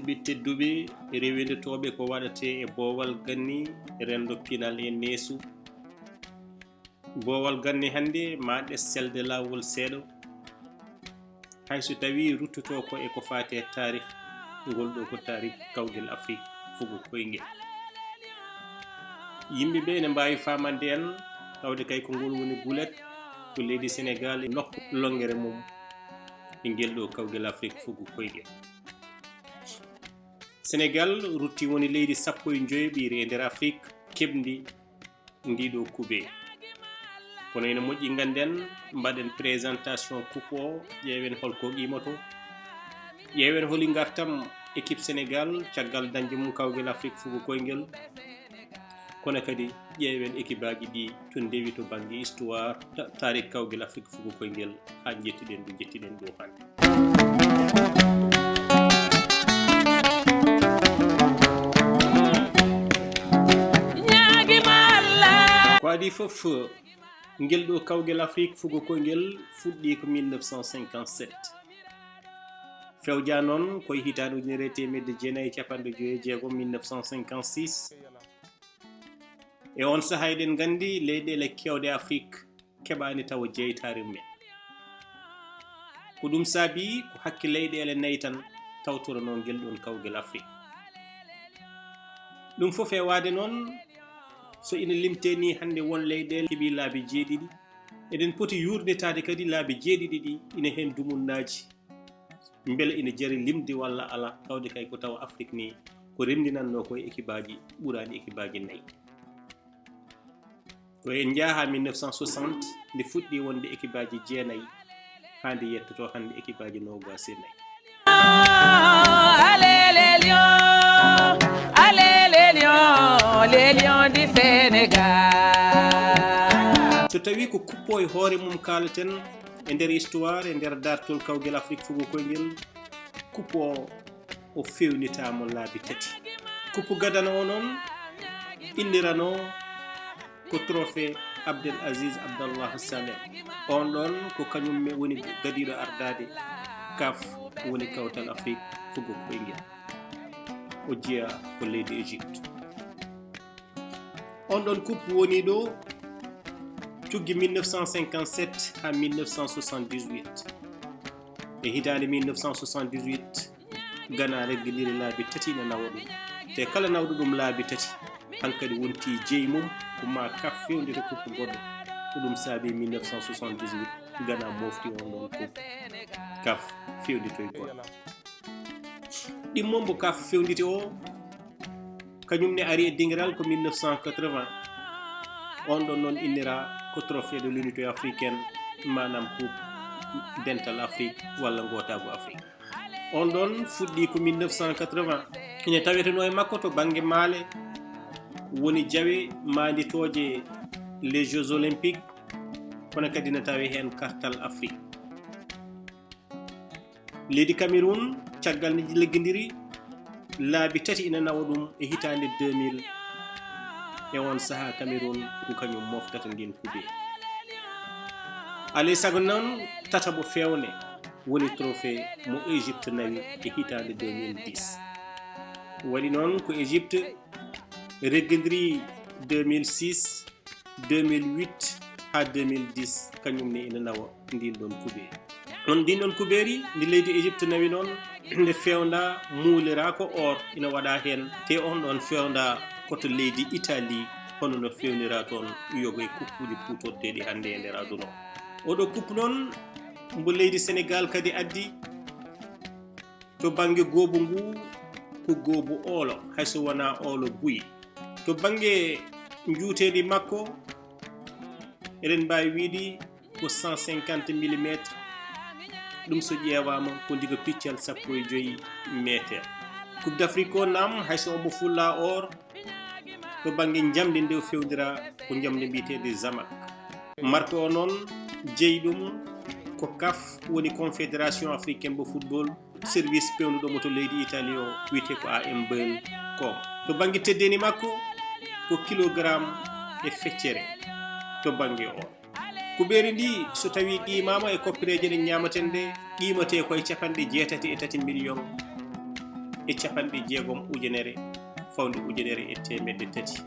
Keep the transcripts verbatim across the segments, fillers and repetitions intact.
Ɓe tedduɓe, rewindotooɓe ko waɗatee e boowal ganni, renndo pinal e neesu. Boowal ganni hannde ma ɗes selde laawol seeɗa, hay so tawii ruttotoo ko e ko faati e taarih, ngol ɗoo ko taarih kawgel Afrik fugo koyngel. Yimɓe ɓe ene mbaawi faamande en, tawde kay ko ngol woni gulet ko leydi Senegaal e nokku lonngere mum e ngel ɗoo kawgel Afrik fugo koyngel. Senegaal rutti woni leydi sappo e njoyɓiiri e nder Afrik keɓndi ndii ɗoo kube. Kono ene moƴƴi ngannden, mbaɗen présentation coupe o, ƴeewen hol ko qiimoto, ƴeewen holi ngartam équipe Senegaal caggal dañde mum kawgel Afrik fugo koyngel. Kono kadi ƴeewen équipe aji ɗi to ndewi to bannge histoire, ta-, tarik kawgel Afrik fugo koyngel, haa njettiɗen ɗo njettiɗen ɗo hannde. Ko adii fof, ngel ɗo kawgel Afrik fugo koyngel fuɗɗii ko mille neuf cent cinquante-sept. Fewjaa noon ko e hitaande ujunere e teemedde jeenayi e capanɗe joyi e jeegom, mille neuf cent cinquante-six. E oon sahaa eɗen nganndi leyɗeele keewɗe Afrik keɓaani tawa jeytaare mum en. Ko ɗum saabii ko hakke leyɗeele nayi tan tawtoranoo ngel ɗoon kawgel Afrik. Ɗum fof feewaade noon, so ina limtee nii hannde won leyɗeele keɓii laabi jeeɗiɗi, eɗen poti yuurnitaade kadi laabi jeeɗiɗi ɗi ina heen dumunnaaji, mbele ina jari limde walla alaa, tawde kay ko tawa Afrik nii ko renndinannoo ko e ekibaaji ɓuraani ekibaaji nayi. Ko en njaha haa mille neuf cent soixante, nde fuɗɗii wonde ekibaaji jeenayi, haa nde yettoto hannde ekibaaji noogaas e nayi. Allez les lions, allez les lions, les lions du Sénégal. So tawii ko kuppo e hoore mum kaalaten e nder histoire, e nder daartol kawgel Afrik fugo koyngel, kuppo o o fewnitaama laabi tati. Kuppu gadano o noon inniranoo ko trophée Abdel Aziz Abdallah Saleh. On ɗoon ko kañum me woni gadiiɗo ardaade kaf, woni kawtal Afrik fugo koyngel. O jeyaa ko leydi Égypte. On ɗoon coupe woni ɗo cuggi mille neuf cent cinquante-sept haa mille neuf cent soixante-dix-huit. E hitaande mille neuf cent soixante-dix-huit, Ghana reggindiri laabi tati ina nawa ɗum. Te kala nawɗo ɗum laabi tati, hankadi wonti jeyi mum, ko ma kaf fewndita coupe goɗɗo. Ko ɗum saabi mille neuf cent soixante-dix-huit, Ghana mofti on ɗon coupe kaf fewnditoy goɗɗo. Ɗimmo mbo kaf fewnditi o, kañum ne ari e dingiral ko mille neuf cent quatre-vingts. On ɗon noon innira ko Trophée de l'Unité Africaine, maanaam Coupe Dental Afrique walla Ngootaagu Afrique. On ɗon fuɗɗii ko mille neuf cent quatre-vingts. Ine tawetenoo e makko to bannge maale, woni jawe maanditooje les Jeux Olympiques, kono kadi ine tawee heen kartal Afrique. Leydi Cameroun, caggal nde leggindiri, laabi tati ina nawa ɗum e hitaande deux mille. E on sahaa, Cameroun ko kañum moftata ndin coupe. Alay sago noon, tataɓo feewne woni trophée mo Égypte nawi e hitaande deux mille dix. Waɗi noon ko Égypte reggindiri deux mille six, deux mille huit haa deux mille dix, kañum ne ina nawa ndin ɗon kubeeri. On ndin ɗon kubeeri, ndi leydi Égypte nawi noon, nde fewnda muulira ko or ina waɗa heen, te on ɗon fewnda ko to leydi Italie, hono no fewnira toon yogo e kuppuuji kuutorteeɗi hannde e nder aduna o. Oɗo kuppu noon, mbo leydi Sénégal kadi addi, to bannge goobu ngu, ko goobu oolo, hay so wonaa oolo buy. To bannge njuuteendi makko, eɗen mbaawi wiide ko cent cinquante millimetre, ɗum so ƴeewaama ko diga piccal sappo e joyi meeter. Coupe d'Afrique o, naam, hay so omo fulla or, to bannge njamndi nde o fewndira ko njamndi mbiyeteende Zamalek. Marque o noon, jeyi ɗum ko CAF, woni Confédération Africaine de Football, service pewnduɗo mo to leydi Italie o, wiyetee ko A M Ball com. To bannge teddeendi makko, ko kilogramme e feccere to bannge o. Kubeeri ndi, so tawii qiimaama e koppereeje ɗe ñaamaten ɗe, qiimatee ko e capanɗe jeetati e tati million e capanɗe jeegom ujunere fawde ujunere e teemedde tati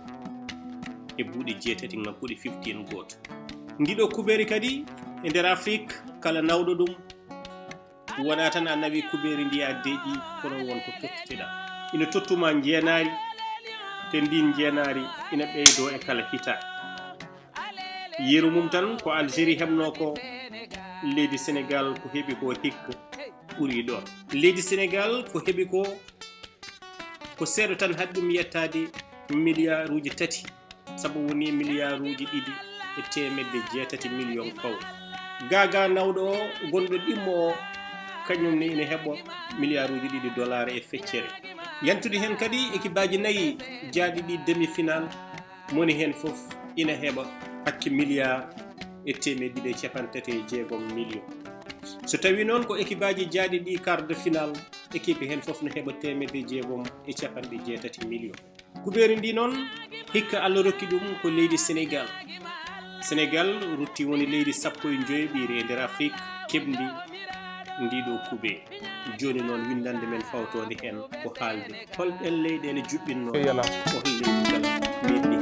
e buuɗe jeetati ŋakkuɗe fifteen gooto. Ndiɗo kubeeri kadi e nder Afrik, kala nawɗo ɗum wona tan a nawi kubeeri ndi a deeƴi, kono won ko tottuteɗa. Ina tottuma njeenaari, te ndin njeenaari ina ɓeydo e kala hitaande. Yeru mum tan ko Algérie heɓno ko, leydi Sénégal ko heɓi ko hikka ɓuri ɗon. Leydi Sénégal ko heɓi ko, ko seeɗa tan haɗi ɗum yettaade miliyaaruuji tati, sabu woni miliyaaruuji ɗiɗi e teemedde jeetati miliyon paw. Gaagaa nawɗo o, gonɗo ɗimmo o, kañum ne ina heɓa miliyaaruuji ɗiɗi dollar e feccere. Yantude heen kadi ekibaaji nayi jaaɗi ɗi demi-final, moni heen fof ina heɓa hakke miliyaar e teemedde ɗiɗi e capanɗe tati e jeegom miliyon. So tawii noon ko ekibaaji jaaɗi ɗi quart de final, ekipe heen fof no heɓa teemedde jeegom e capanɗe jeetati miliyon. Kubeeri ndi noon, hikka Allah rokki ɗum ko leydi Sénégal. Sénégal rutti woni leydi sappo e njoyɓiiri e nder Afrik keɓndi ndiɗo kubeeri. Jooni noon, winndannde men fawtoonde heen ko haalde hol ɗeen leyɗeele juɓɓinno, hol leydi kala.